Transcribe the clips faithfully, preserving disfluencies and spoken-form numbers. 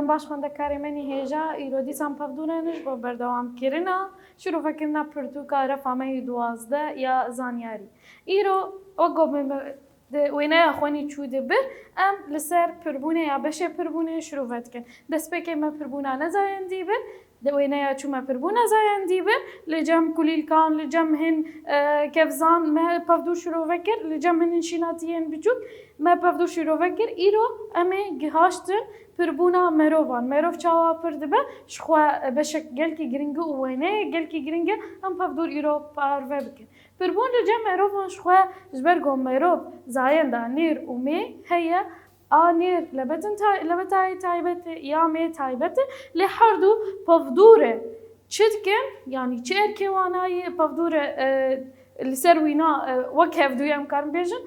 Baş xwendekarê me nî hêja, îro dîsan pevdû re ne ji bo berdewamkirina şîrovekirina pirtûka refa me yê duwazdeh ya zanyarî. Îro wek ku me di wêneya xwe nî çû di bir, em li ser pirbûnê ya beşê pirbûnê şîrove dikin. Destpêkê me pirbûna nezayendî bir, di wêneya çû me pirbûna zayendî bir, li cem kulîlkan, li cem hin, e, kevzan me pevdûr şîrove kir, li cem hin şînatiyên biçûk me pevdûr şîrove kir. Îro em ê gihaştin pirbûna merovan. Merov çawa pir dibe, ji xwe beşek gelkî giring e û wêneyek gelkî giring e, em pevdûr îro parve bikin. Pirbûn li cem merovan ji xwe, ji ber ku merov zayenda nêr û mê heye, a nêr lebetin tay-, lebetayê taybet e, ya mê taybet e, lê her du pevdûr e. Çi dikin? Yanî çi erkê wana ye pevdûr e, e, li ser wîna, e, wek hevdû em karin bêjin.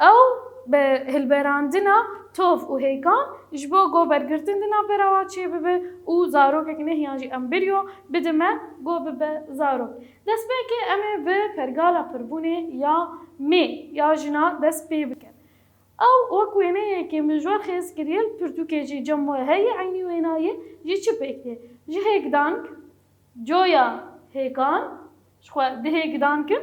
Ew bi hilberandina tov û hêkan ji bo ku bergirtin di navbera wa çêbibe û zarokek neh yan jî embriyo bidime ku bibe zarok. Destpêkê em ê bi pergala pirbûnê ya mê ya jina dest pê bikin. Ew wek wêneyekê min ji we xêz kiriye, li pirtûkê jî cem we heye, eynî wênayê jî çi pêk tê? Ji hêkdank, coya hêkan, ji xwe di hêkdank in,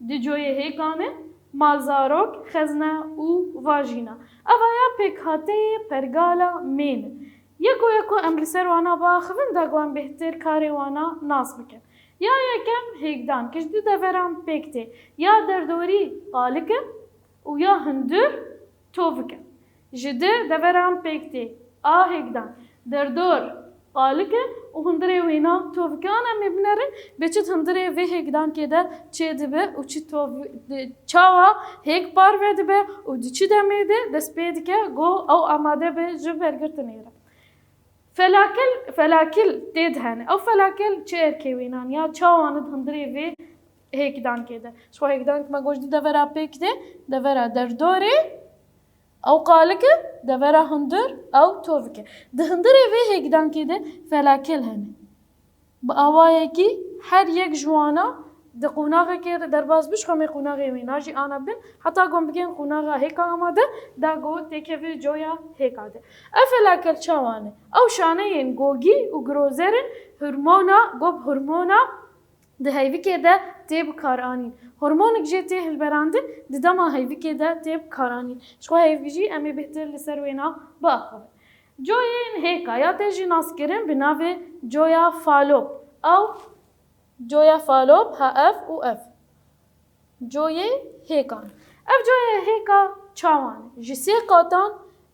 di coyê hêkan e, malzarok, xezne û vajîna. Eva ya pêkhateyê pergala mê ne. Yeko yeko em li ser wana biaxivin, da ku em bêhtir karê wana nas bikin. Ya yekem hêkdank, ji du deveran pêk tê. Ya derdorî qalik e û ya hundir tovik e. Ji du deveran pêk tê. A hêkdan, derdor qalik e û hundirê wêna tovik e. Ana em ê binerin, bê çi di hundirê vê hêkdankê de çêdibe û çi tov-, çawa hêk parve dibe û di çi demê de dest pê dike ku ew amade be ji bergirtinê re. Felakil, felakil tê de hene. Ew felakil çi erkê wênan ya çawan di hundirê vê hêkdankê de? Ji xwe hêkdank me got ji du devera pêk tê, devera derdorê, ew qalik e, devera hundir, ew tovik e. Di hundirê vê hêkdankê de felakil hene. Bi awayekî her yek ji wana di qonaxekê re derbas bi, ji xwe em ê qonaxê wêna jî ana bin, heta ku em bigên qonaxa hêka amade, da ku têkeve coya hêka de. Ev felakel çawan e? Ew şaneyên gogî û girozer in, hormona, ku bi hormona di heyvikê de tê bikaranîn. Hormonik jê tê hilberandin, di dema heyvikê de tê bikaranîn. Ji xwe heyv jî em ê bêhtir li ser wêna biaxivin. Coyên hêka ya tê jî naskirin bi navê coya Falop. Ew coya Falop ha ev û ev. Coyê hêkan. Ev coyê hêka çawan e? Ji sê qatan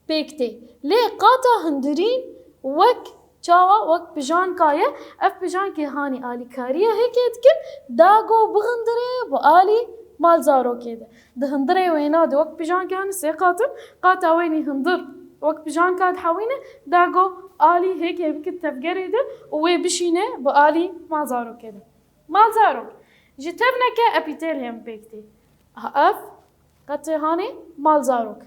pêk tê. Lê qata hundirîn wek çawa? Wek pijanka ye. Ev pijankê hanî alîkariya hêkê dikin, da ku bi hundirê bi alî malzarokê de. Di hundirê wêna de wek pijankan sê qat in, qata wênî hundir wek pijanka dihewîne, da ku alî hêkê bike tevgerê de û wê bişîne bi alî malzarokê de. Malzarok. Ji tevneke epîtelyum pêk tê. Ha ev qetê hanê malzarok.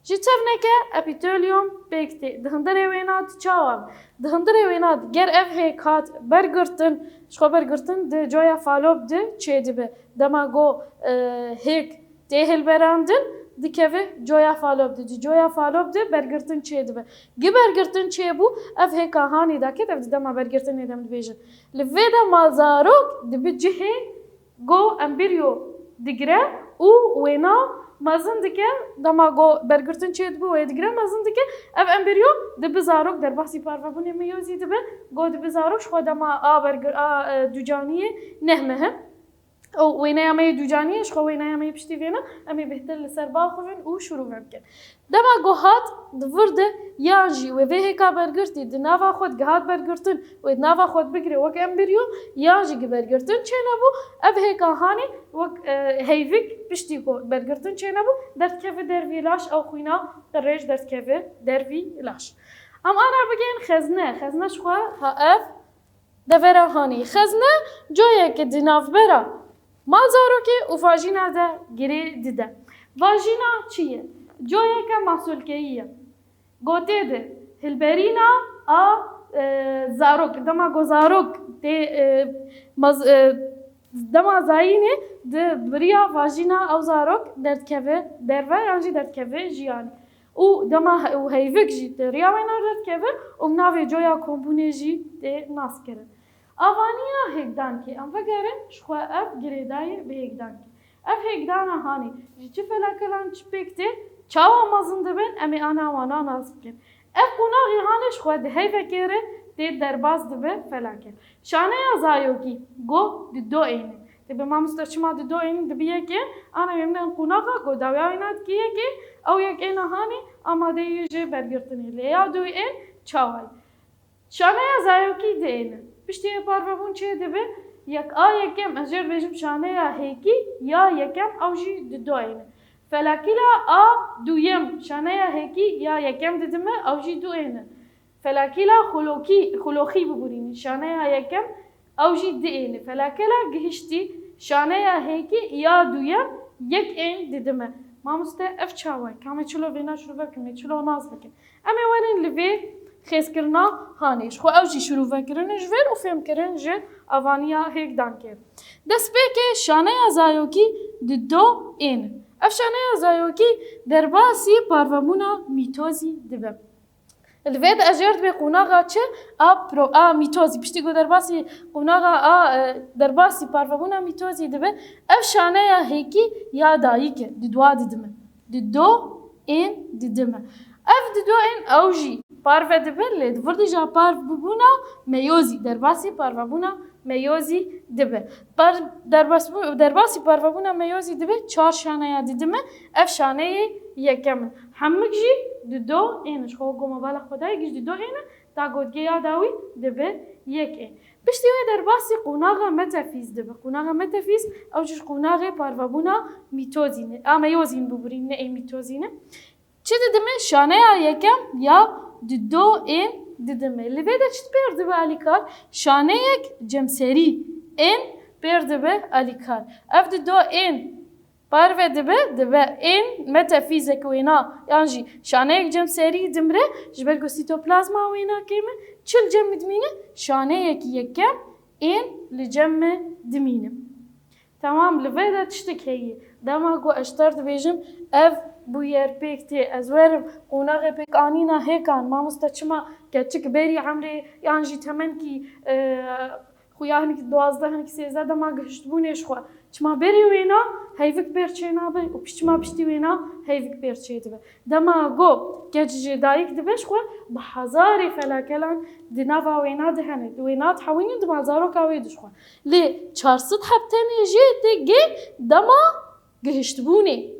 Ji tevneke epîtelyum pêk tê. Di hundirê wêna di çawa? Di hundirê wêna di ger ev hêk hat bergirtin, ji xwe bergirtin di coya Falop di çêdibe. Dema ku, e, hêk tê hilberandin, dikeve coya Falop di. Di coya Falop di bergirtin çêdibe. Gi bergirtin çêbû, ev hêka hanê daket, ev di dema bergirtinê de em dibêjin. Li vê de malzarok dibi cihê ku embriyo digire û wêna mezin dike, dema ku bergirtin çêdibe wê digire mezin dike, ev embriyo dibi zarok, derbasî parvebûnê meyozî dibe, ku dibi zarok ji xwe dema a bergir-, a, e, ducaniyê neh meh e. Ew wêneya me yê ducaniyê, ji xwe wêneya me yê piştî vêna, em ê bêhtir li ser biaxivin û şîrove bikin. Dema ku hat di vir de, yan jî wê vê hêka bergirtî di nava xwe de gihat bergirtin, wê di nava xwe de bigire wek embriyo, yan jî gi bergirtin çênebû, ev hêka hanê wek, e, heyvik piştî ku bergirtin çênebû, derdikeve dervî laş, ew xwîna qirêj derdikeve dervî laş. Em ana bigên xezne, xezne ji xwe ha ev, devera hanê. Xezne coyeke di navbera malzarokê û vajîna de girê dide. Vajîna çi ye? Coyeke masolkeyî ye. Gotê de hilberîna a, e, zarok. Dema ku zarok tê, e, maz-, e, dema zayînê di biriya vajîna ew zarok derdikeve derve yan jî derdikeve jiyanê. û dema he-, û heyvik jî di riya wêna derdikeve û bi navê coya kombûnê jî tê naskirin. Avaniya hêkdankê, em vegerin ji xwe ev girêdayî bi hêkdankê. Ev hêkdana hanê ji çi felakelan çi pêk tê, çawa mezin dibin, em ê ana wana nas bikin. Ev qonaxê hanê ji xwe di heyvekê re tê derbas dibe felaket. Şaneya zayokî, go di do êne. Tê bi mamoste çima di do êne dibi yek ên, ana em ên qonaxa go dawiya wêna dikî yek ên, ew yek êna hanê amadeyî ji bergirtinê. Lê ya du ên çawayî? Şaneya zayokî di êne. Piştî wê parvebûn çê dibe, yek a yekem, ez jê re dibêjim şaneya hêkî ya yekem, ew jî di do êne. Felakîla a duyem, şaneya hêkî ya yekem didime, ew jî du êne. Felakîla xulokî, xuloxî biborînin, şaneya yekem, ew jî du êne. Felakela gihiştî, şaneya hêkî ya duyem, yek ên didime. Mamoste, ev çawa ye? Ka em ê çilo vêna şirove bikin, em ê çilo nas bikin? Em ê werin li vê xêzkirina hanê. Ji xwe ew jî şirove kirin ji vêr û fêhm kirin ji avaniya hêkdankê. Destpêkê şaneya zayokî di do ên. Ev şaneya zayokî derbasî parvebûna mîtozî dibe. Li vê de ez jê re dibê qonaxa çi? A pro-, a mîtozî. Piştî ku derbasî qonaxa a, e, derbasî parvebûna mîtozî dibe, ev şaneya hêkî ya dayik e. Di dua didime. Di do ên didime. Ev di do ên ew jî parve dibe, lê di vir de jî parv bûbûna meyozî, derbasî parvebûna meyozî dibe. Par-, derbas bû-, derbasî parvebûna meyozî dibe çar şaneya didime, ev şaneyê yekem in. Hemik jî di do ên in. Ji xwe goma bala xwe dayik jî di do ên in, ta gotgê ya dawî dibe yek ên. Piştî wê derbasî qonaxa metefîz dibe. Qonaxa metefîz, ew jî ji qonaxê parvebûna mîtozî ne. A meyozîn bibûrîn, ne ê mîtozî ne. Çi didime? Şaneya yekem ya di do ên didime. Li vê de çi pêr dibe alîkar? Şaneyek cemserî ên pêr dibe alîkar. Ev di do ên parve dibe, dibe ên metefîzek wêna, yan jî şaneyek cemserî dimre, ji ber ku sîtoplazma wêna kêm e, çi li cem min dimîne? Şaneyek yekem ên li cem min dimîne. Temam, li vê de tiştek heye. Dema ku ez ji te re dibêjim, ev bûyer pêk tê, ez werim qonaxê pêkanîna hêkan, mamoste çima keçik berî emrê yan jî temenkî, e, xuya hinek duwazdeh, hinek sêzdeh dema gihiştbûnê ji xwe. Çima berî wêna heyvik pêr çê nabe û piş-, çima piştî wêna heyvik pêr çê dibe? Dema ku keç ji dayik dibe ji xwe, bi hezarê felakelan di nava wêna de hene. Di wêna dihewînin, di malzaroka wê de ji xwe. Lê çar sed heb tenê jê tê gê dema gihiştbûnê.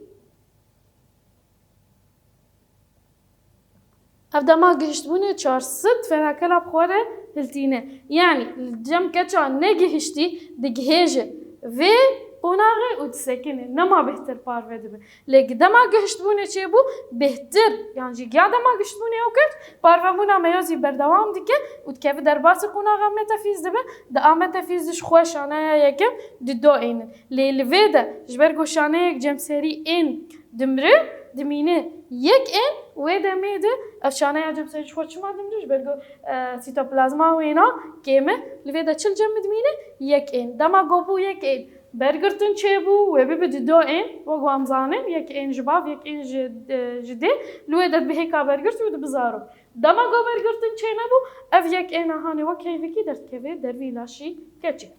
Ev dema gihiştbûnê çar sed felakela bi xwe re hiltîne. Yanî li cem keça negihiştî digihêje vê qonaxê û disekine. Nema bêhtir parve dibe. Lê gi dema gihiştbûnê çêbû, bêhtir, yan jî giya dema gihiştbûnê ew keç, parvebûna meyozî berdewam dike û dikeve derbasî qonaxa metefîz dibe, di a metefîz de ji xwe şaneya yekem di do ên in. Lê li vê de, ji ber ku şaneyek cemserî ên dimre, dimîne yek ên, wê demê de ev şaneya cemserî ji xwe çima dimre? Ji ber ku, e, sîtoplazma wêna kêm e, li vê de çi li cem min dimîne? Yek ên. Dema ku bû yek ên, bergirtin çêbû, wê bibe di do ên, wek ku em zanin, yek ên ji bav, yek ên ji, e, ji dê, li wê de dibe hêka bergirtî û dibe zarok. Dema ku bergirtin çênebû, ev yek êna hanê wek heyvikî derdikeve dervî laşî keçê.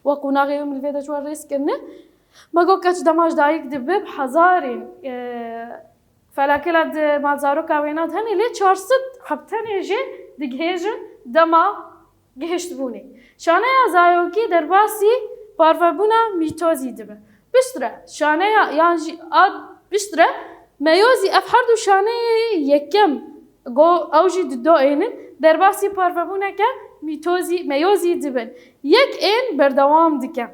Wek qonaxê wê min li vê de ji we rêz kirine. Me got keç dema ji dayik dibe, bi hezarên, e, felakela di malzaroka wêna de hene, lê çar sed heb tenê jê digihêjin dema gihiştbûnê. Şaneya zayokî derbasî parvebûna mîtozî dibe. Piştre şaneya yan jî a piştre meyozî, ev her du şaneyê yekem, go ew jî di do ênin, derbasî parvebûneke mîtozî, meyozî dibin. Yek ên berdewam dike.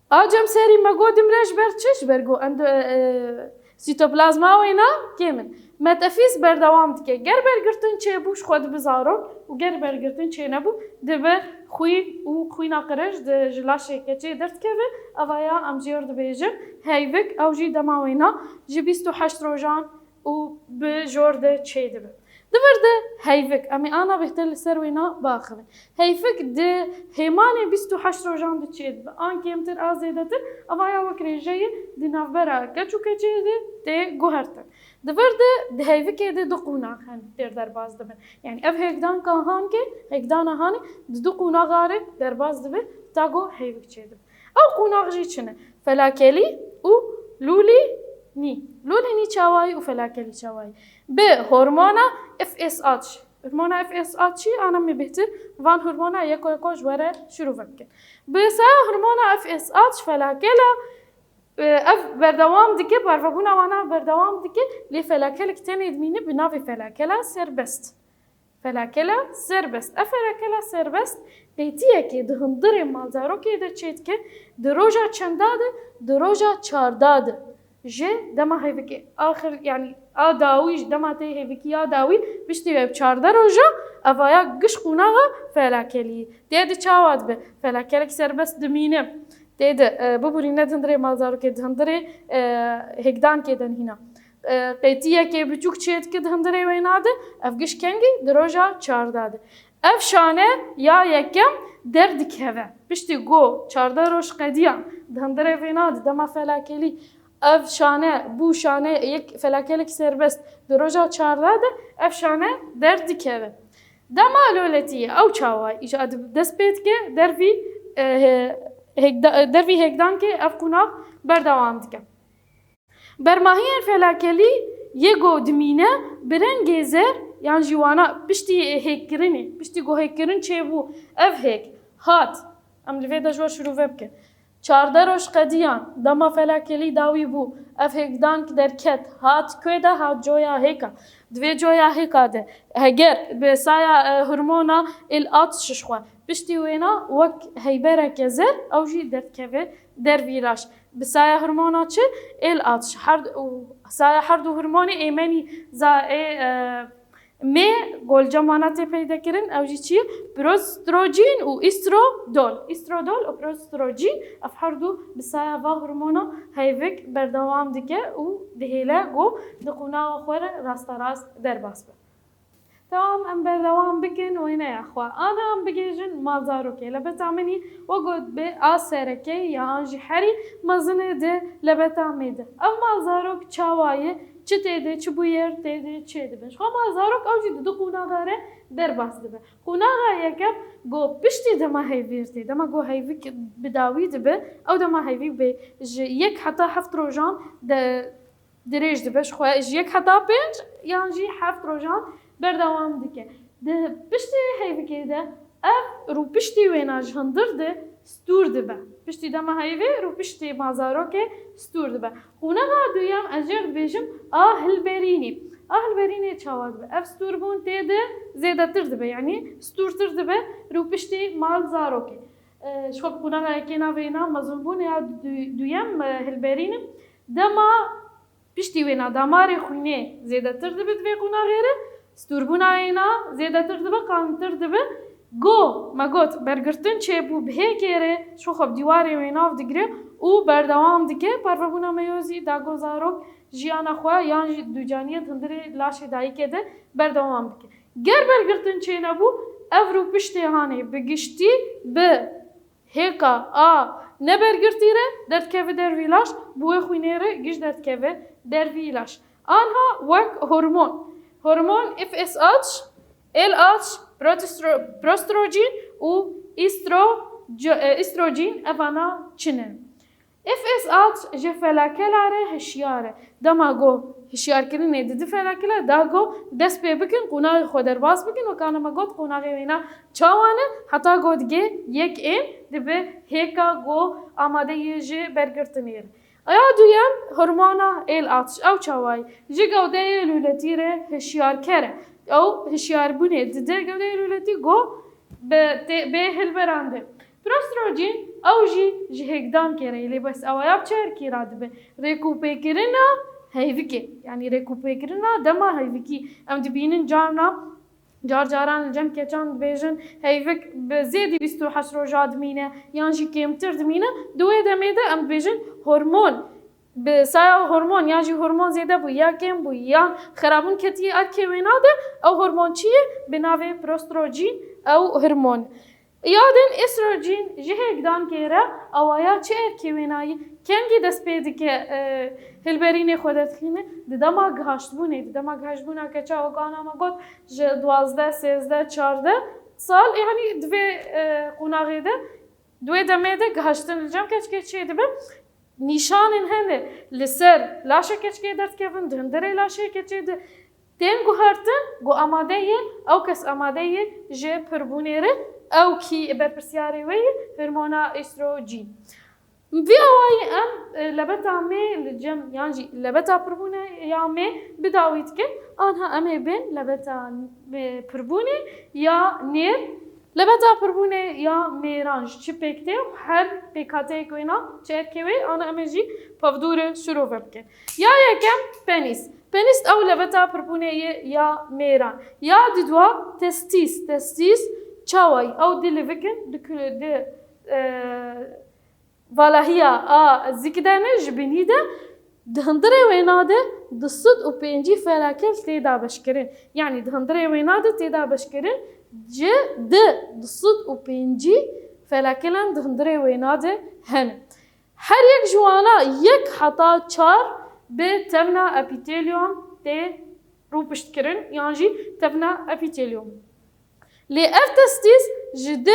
A cemserî me got dimre ji ber çi? Ji ber ku endo-, e, sîtoplazma wêna kêm in. Metefîz berdewam dike. Ger bergirtin çêbû, ji xwe dibe zarok û ger bergirtin çênebû, dibe xwîn û xwîna qirêj di, ji laşê keçê derdikeve. Eva ya em jê re dibêjin heyvik, ew jî dema wêna ji bîst û heşt rojan û bi jor de çêdibe. Di vir de heyvik, em ê ana bêhtir li ser wêna biaxivin. Heyvik di hêmanê bîst û heşt rojan de çêdibe. An kêmtir, an zêdetir, eva ya wek rêjeyê di navbera keç û keçê de tê guhertin. Di vir de di heyvikê de du qonax hene tê derbas dibin. Yanî ev hêkdanka hanê, hêkdana hanê di du qonaxa re derbas dibe, ta ku heyvik çêdibe. Ew qonax jî çi ne? Felakelî û lûlînî. Lûlînî çawayî û felakelî çawayî? Bi hormona F S H. Hormona F S H çi? Ana me bêhtir van hormona yeko yeko ji we re şirove bikin. Bi saya hormona F S H felakela, e, ev berdewam dike, parvebûna wana berdewam dike, lê felakelek tenê dimîne bi navê felakela serbest. Felakela serbest. Ev felakela serbest qêtiyekê di hundirê malzarokê de çêdike, di roja çenda de, di roja çarda de. Ji dema hêvikê, axir, yanî a dawî, ji dema tê hêvikî ya dawî, piştî ev çardeh roja, evaya giş qonaxa felakeliyê. Tê de çawa dibe? Felakelek serbest dimîne. Tê de, e, biborîne di hundirê malzarokê, di hundirê, e, hêkdankê de nihîna. E, qêtiyekê biçûk çêdike di hundirê wêna de, ev giş kengî di roja çarda de. Ev şane ya yekem derdikeve. Piştî ku çardeh roj qediyan di hundirê wêna de dema felakelî, ev şane bû şane yek felakelek serbest di roja çarda de, ev şane derdikeve. Dema loletiyê ew çawa îja di dest pê dike, dervî, e, he-, hêkda-, dervî hêkdankê ev qonax berdewam dike. Bermahiyên felakelî yê ku dimîne bi rengê zer yan jî wana piştî hêkkirinê, piştî ku hêkkirin çêbû, ev hêk hat, em li vê de ji we şirove bikin. Çardeh roj qediyan, dema felakelî dawî bû, ev hêkdank derket, hat ku de, hat coya hêka. Di vê coya hêka de, heger bi saya, e, hormona êl at şişxwe, piştî wêna wek heybereke zer, ew jî derdikeve dervî laş. Bi saya hormona çi? Êl at. Her, û saya her du hormonê êmenî za ê, e, mê golcemana tê peyda kirin, ew jî çi ye? Prostrojîn û îstrodol. Îstrodol û prostrojîn, ev her du bi saya va hormona heyvik berdewam dike û dihêle ku di qonaxa xwe re rasterast derbas be. Tamam, em berdewam bikin wêneya xwe. Ana em bigihîjin malzarokê. Lebeta min î we got bi a sereke ya an jî herî mezinê di lebeta me de. Ev malzarok çawa ye? Çi tê de, çi bûyer tê de çêdibin? Ji xwe malzarok ew jî di du qonaxa re derbas dibe. Qonaxa yekem ku piştî dema heyvî tê, dema ku heyvik bi dawî dibe, ew dema heyvî bê ji yek heta heft rojan de dirêj dibe, ji xwe ji yek heta pênc yan jî heft rojan berdewam dike. Di piştê heyvikê de ev rûpiştê wêna ji hundir de stûr dibe. Piştî dema heyvê rûpiştê malzarokê stûr dibe. Qonaxa duyem ez jê re dibêjim a hilberînê. A hilberînê çawa dibe? Ev stûrbûn tê de zêdetir dibe, yanî stûrtir dibe rûpiştê malzarokê. E, ji xwe bi qonaxa yekê navê na mezinbûn ya du-, duyem, e, hilberîn e. Dema Piştî wêna damarê xwînê zêdetir dibe di vê qonaxê re, stûrbûna wêna zêdetir dibe, qalintir dibe. Go, me got, bergirtin çêbû bi hêkê re, ji xwe bi dîwarê wênav digire û berdewam dike. Parvebûna meyozî da go zarok jiyana xwe yan jî ducaniyê di hundirê laşê dayikê de berdewam bike. Ger bergirtin çênebû, ev rûpiştê hanê bi giştî bi hêka a nebergirtî re derdikeve dervî laş, bi wê xwînê re giş derdikeve dervî laş. Anha wek hormon, hormon F S H, L H, protestro-, prostrojîn û îstro-, co-, e, îstrojîn, evana çi ne? F S H ji felakela re hişyar e. Dema got hişyarkirinê di du felakela da got dest pê bikin, qonaxê xwe derbas bikin, wekana me got qonaxê wêna çawa ne, heta got digê yek ên dibe hêka got amadeyî ji bergirtinê re. Aya duyem hormona êl atiş, ew çawayî ji gewdeyê lûletî re hişyarker e. Ew hişyarbûnê dide gewdeyê lûletî got bi tê-, bê hilberandin. Prostrojîn, ew jî ji hêkdankê re ye, lê bes ew ya bi çi erkî re dibe? Rêkûpêkirina heyvikê, yanî rêkûpêkirina dema heyvikî. Em dibînin carna, car caran li cem keçan dibêjin, heyvik bi zêdî bîst û heşt roja dimîne, yan jî kêmtir dimîne. Di wê demê de em dibêjin hormon bi saya hormon yan jî hormon zêde bû ya kêm bû yan xerabûn ketiye erkê wêna de, ew hormon çi ye? Bi navê prostrojîn ew hormon. Ya din estrojen ji hêkdankê re awaya çi erkê wênayî kengî dest pê dike, e, hilberînê xwe derdixîne di dema gihaştbûnê, di dema gihaştbûna keça wek ana me got ji duwazdeh, sêzdeh, çardeh sal, yanî di vê, e, qonaxê de, di wê demê de gihaştin li cem keçkê çêdibe. Nîşanên hene li ser laşê keçkê derdikevin, di hundirê laşê keçê de tên guhertin, ku amade ye, ew kes amade ye ji pirbûnê re, ew kî berpirsyarê wê ye, hormona estrojen. Vî awayî em, e, lebeta mê li cem, yan jî lebeta pirbûnê ya mê bi dawî dikin, anha em ê bên lebeta, e, pirbûnê ya nêr. Lebeta pirbûnê ya mêran ji çi pêk tê û her pêkhateyek wêna çi erkê wê, ana em ê jî pevdûre şirove bikin. Ya yekem penîs. Penîs ew lebeta pirbûnê ye ya mêran. Ya didwa testîs. Testîs çawayî? Ew di livik in, di ku-, di, e, valahiya a zik de ne, ji binî de, di hundirê wêna de du sed û pêncî felakel tê dabeşkirin. Yanî di hundirê wêna de tê dabeşkirin, ji di du sed û pêncî felakelan di hundirê wêna de hene. Her yek ji wana yek heta çar bi tevna epîtelyon tê rûpiştkirin yan jî tevna epîtelyon. Lê ev testîs ji du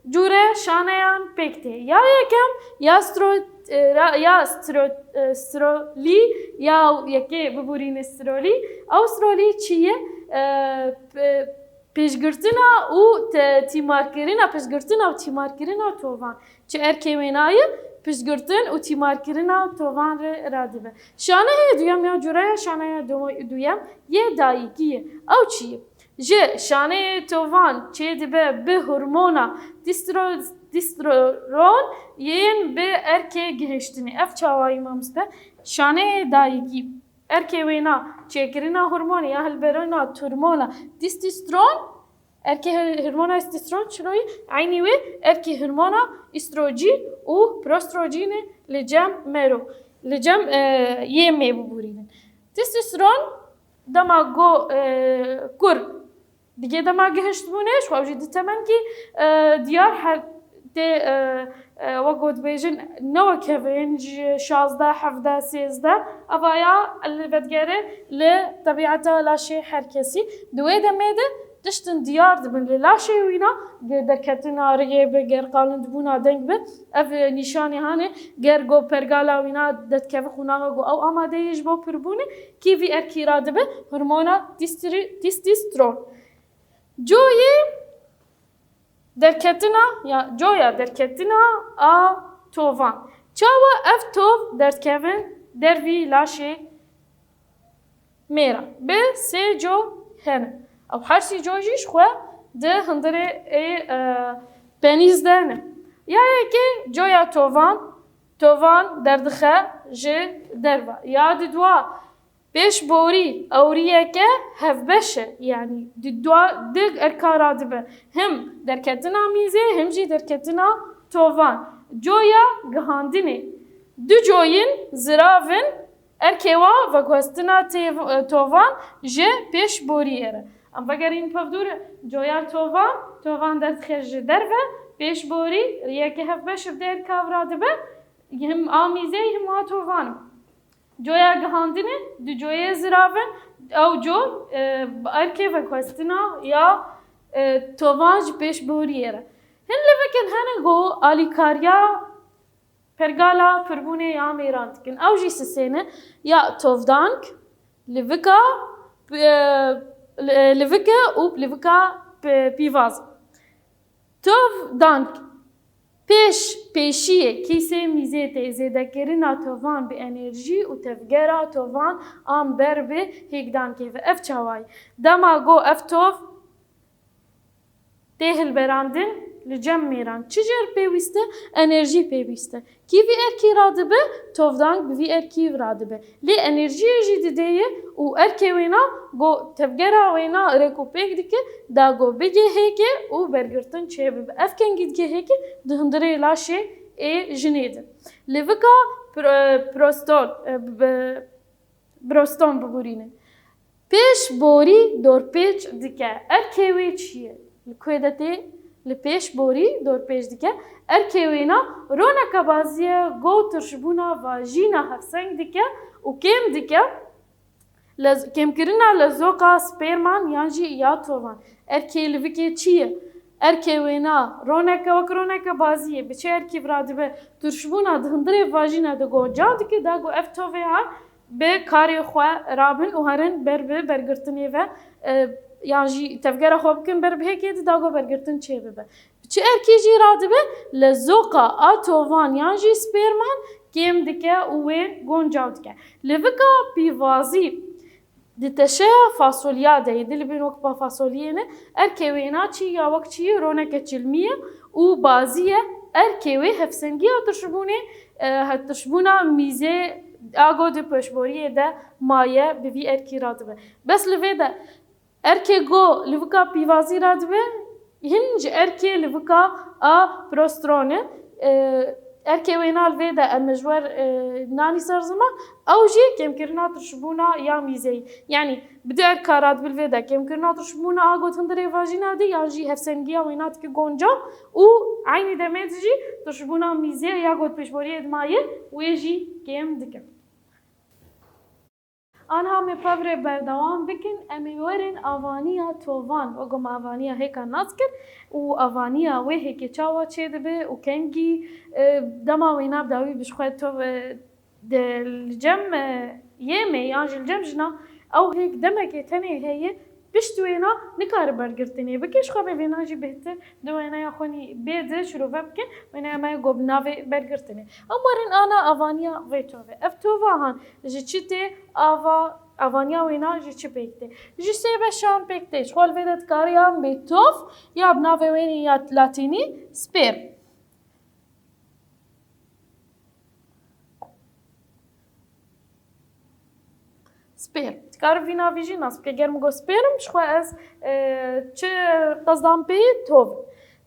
cûre şaneyan pêk tê. Ya yekem ya stro-, e, ra-, ya stro-, e, strolî ya yekê bibûrîne strolî. Ew strolî çi ye? E, p-, pêşgirtina û te-, tîmarkirina, piştgirtina û tîmarkirina tovan. Çi erkê wêna ye? Piştgirtin û tîmarkirina tovan re radibe. Şaneyê duyem ya cûreya şaneya du-, duyem yê dayikî ye. Ew çi ye? Ji şaneyê tovan çêdibe bi hormona tîstro-, tîstroron yên bi erkê gihiştinê. Ev çawayî mamoste? Şaneyê dayikî erkê wêna çêkirina hormonê ya hilberîna hormona tîstîstron, erkê hor-, hormona tîstîstron çiroyî, eynî wê erkê hormona îstrojîn û prostrojînê li cem mero, li cem, e, yê mê bibûrînin. Tîstîstron dema go, e, kur digê dema gihiştbûnê, ji xwe jî di temenkî, e, diyar her tê, e, e, wek ku dibêjin, ne wek hev ên ji şazdeh, hevdeh, sêzdeh, evaya li vedigere li tebîeta laşê her kesî. Di wê demê de tiştin diyar dibin li laşê wîna, ger derketina riyê bi, ger qalindbûna deng bi, ev nîşanê hane, ger go pergala wîna derdikeve qonaxa ku ew amade ye ji bo pirbûnê, kî vî erkî radibe? Hormona tîstî-, tîstîstron. Coyê derketina, ya coya derketina a tovan. Çawa ev tov derdikevin dervî laşê mêra? Bi sê co hene. Ew her sê co jî ji xwe di hundirê ê, e, penîz de ne. Ya yekê coya tovan, tovan derdixe ji derve. Ya didwa pêşborî ewriyeke hevbeş e, yanî di dua, di erka radibe, him derketina mîzê, him jî derketina tovan. Coya gihandinê. Du coyin zirav in, erkê wa veguhestina têv-, tovan ji pêşboriyê re. Em vegerîn pevdûre, coya tovan, tovan derdixe ji derve, pêşborî riyeke hevbeş bi di erka radibe, him a mîzê, him a tovan. Coya gihandinê, du coyê zirav in, ew co, e, bi erkê veguhestina ya, e, tovan ji pêşboriyê re. Hin livikin hene ku alîkariya pergala pirbûnê ya mêran dikin. Ew jî sisê ne, ya tovdank, livika, e, li-, livike û livika p-, pîvaz. Tovdank. Pêş, pêşiyê kîsê mîzê tê zêdekirina tovan bi enerjî û tevgera tovan an ber bi hêkdankê ve. Ev çawa ye? Dema go ev tov tê hilberandin, li cem mêran çi jêr pêwîst e? Enerjî pêwîst e. Kî vî erkî radibe? Tovdank bi vî erkî radibe. Lê enerjiyê jî didê ye û erkê wêna go tevgera wêna rêk û pêk dike, da go bigê hêkê û bergirtin çêbibe. Ev kengî digê hêkê? Di hundirê laşê ê jinê de. Livika pro- proston, e, bi- proston bibûrîne. Pêşborî dorpêç dike. Erkê wê çi ye? Li ku de tê li pêşborî dorpêç dike? Erkê wêna roneke bazî ye, go tirşbûna vajîna hevseng dike û kêm dike. Lez-, kêmkirina lezoka sperman yan jî ya tovan. Erkê livikê çi ye? Erkê wêna roneke, wek roneke bazî ye. Bi çi erkî vira dibe? Tirşbûna di hundirê vajîna de goncav dike, da ku ev tovê han bi karê xwe rabin û herin ber bi bergirtinê ve, e, yan jî tevgera xwe bikin ber bi hêkê de, da ku bergirtin çêbibe. Bi çi erkî jî radibe? Lezoka a tovan yan jî sperman kêm dike û wê goncav dike. Livika pîvazî di teşeya fasolya de ye, di li bin wek pa fasoliyê ne, erkê wêna çi ya wek çi ye, roneke çilmî ye û bazî ye, erkê wê hevsengiya tirşbûnê, e, he-, tirşbûna mîzê a go di pêşboriyê de maye, bi vî erkî radibe. Bes li vê de erkê go livika pîvazî radibe, hin ji erkê livika a prostrone, e, erkê wêna li vê de em ji wer, e, nanî ser ziman, ew jî kêmkirina tirşbûna ya mîzeyî. Yanî bi du erka radibe li vê de kêmkirina tirşbûna a go di hundirê vajîna de yan jî hevsengiya wêna dike goncav û eynî demê de jî tirşbûna mîzê ya go di pêşboriyê de maye wê jî kêm dike. Anha me pevre berdewam bikin, em ê werin avaniya tovan. Wek me avaniya hêka nas kir û avaniya wê hêkê çawa çêdibe û kengî, e, dema wêna bi dawî bi ji xwe tov, e, de li cem, e, yê me yan jî li cem jina, ew hêk demekê tenê heye, pişt wêna nikare bergirtinê bike, ji xwe bê vêna jî bêhtir di wêneya xwe nî bê di şirove bike, wêneya me go bi navê bergirtinê. Em werin ana avaniya vê tovê. Ev tova han ji çi tê, ava, avaniya wêna ji çi pêk tê? Ji sê beşan pêk tê. Ji xwe li vê de dikare yan bê tov, ya bi navê wênî ya latînî sperm. Sperm. Dikare vî navî jî nas bike. Ger min got sperm, ji xwe ez, e, çi qezdan pê? Tov.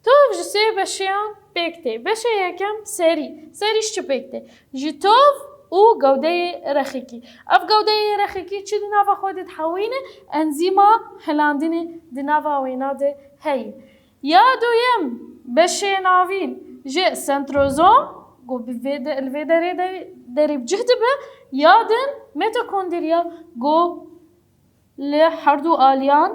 Tov ji sê beşeyan pêk tê. Beşê yekem serî. Serî ji çi pêk tê? Ji tov û gewdeyê rexikî. Ev gewdeyê rexikî çi di nava xwe de dihewîne? Enzîma hilandinê di nava wêna de heye. Ya duyem, beşê navîn ji sentrozom, ku bi vê de, li vê derê de, derê bi cih dibe, ya din mitokondriya, ku li herdu aliyan,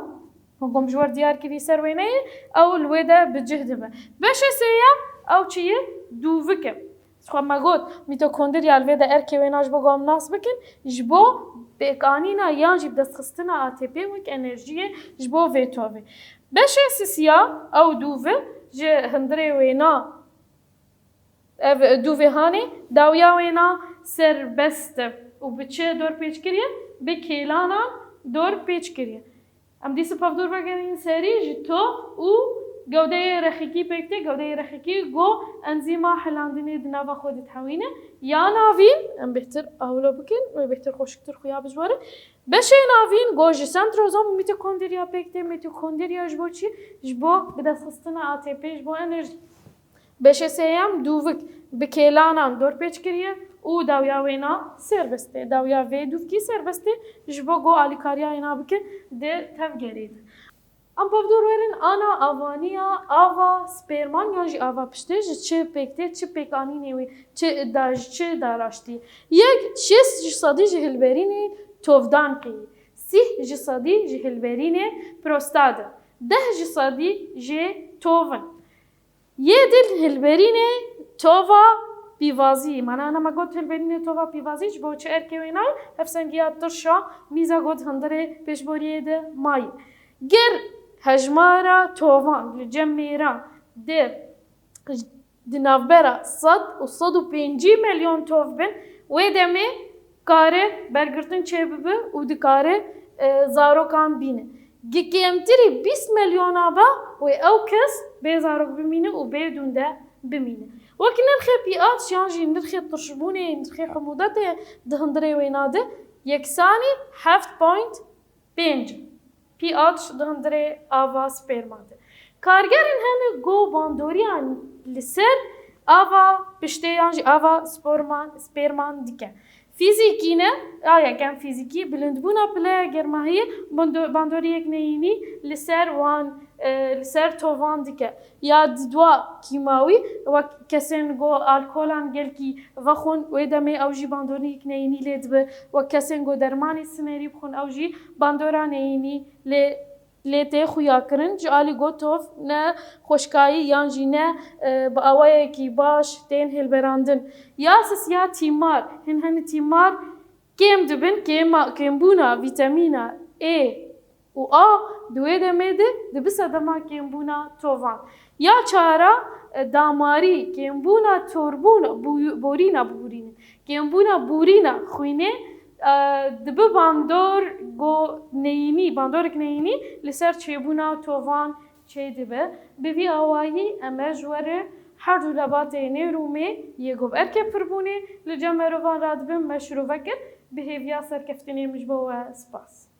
ku ji wer diyar kirî ser wêneyê, ew li wê de bi cih dibe. Beşê sêyem, ew çi ye? Dûvik e. Xwe me got, mitokondriya li vê de erkê wêna ji bo ku em nas bikin, ji bo pêkanîna yan jî bi destxistina A T P wek enerjiyê ji bo vê tovê. Beşê sisiya, ew dûvi ji hundirê wêna, ev dûvê hanê, dawiya wêna serbest e û bi çi dor pêç kiriye? Bi kêlanan dor pêç kiriye. Em dîsa pevdûr vegerîn serî ji tov û gewdeyê rexikî pêk tê. Gewdeyê rexikî go enzîma hilandinê di nava xwe de dihewîne. Ya navîn, em bêhtir awlo bikin, wê bêhtir xweşiktir xuya bijwere. Beşê navîn go ji sentrozom û mitokondriya pêk tê. Mitokondriya ji bo çi? Ji bo bidestxistina A T P, ji bo enerjî. Beşê sêyem dûvik bi kêlanan dorpêç kiriye û dawiya wêna serbest e. Dawiya vê dûvikî serbest e, ji bo ku alîkariya wêna bike di tevgerê de. Em pevdor werin ana avaniya ava sperman yan jî ava piştê ji çi pêk tê, çi pêkanînê wê, çi da, ji çi daraştî. Yek, şêst ji sedî ji hilberînê tovdan pê ye. Sîh ji sedî ji hilberînê prostat e. Deh ji sedî jê tov in. Yê din hilberînê tova pîvazî. Mana ana me got hilberînê tova pîvazî ji bo çi erkê wê nayê? Hevsengiya tirşa mîza got hundirê pêşboriyê de mayî. Ger hejmara tovan li cem mêran di, di navbera sed û sed û pêncî milyon tov bin, wê demê kare bergirtin çêbibe û dikare, e, zarokan bîne. Gi kêmtirî bîst milyona be wê ew kes bê zarok bimîne û bê dûnde bimîne. Wek nirxê pH yan jî nirxê tirşbûnê, nirxê humûdetê di hundirê wêna de yeksanî heft point pênc pH di hundirê ava sperma de. Kargerên hene ku bandoriyan li ser ava piştê yan jî ava sporman, sperman dike. Fîzîkî ne, ya yekem fîzîkî, bilindbûna pileya germahiyê bando-, bandoriyek neyînî li ser wan, e, li ser tovan dike. Ya di dua kîmawî, wek kesên ku alkolan gelkî vexwin, wê demê ew jî bandoriyek neyînî lê dibe, wek kesên ku dermanê sinerî bixwin, ew jî bandora neyînî lê lê tê xuyakirin, ji alî ku tov ne xweşkayî yan jî ne, e, bi awayekî baş tên hilberandin. Ya sisiya tîmar, hin hin tîmar kêm dibin, kêma, kêmbûna vîtemîna E û A di wê demê de dibe sedema kêmbûna tovan. Ya çara, e, damarî, kêmbûna torbûna, bû-, borîna, bibûrînin. Kêmbûna borîna xwînê, e, dibe bandor go neyînî, bandorek neyînî li ser çêbûna tovan çêdibe. Bi vî awayî em ê ji we re her du lebatê nêr û mê yê ku bi erkê pirbûnê li cem merovan radibin me şirove kir. Bi hêviya serkeftinê min ji bo we spas.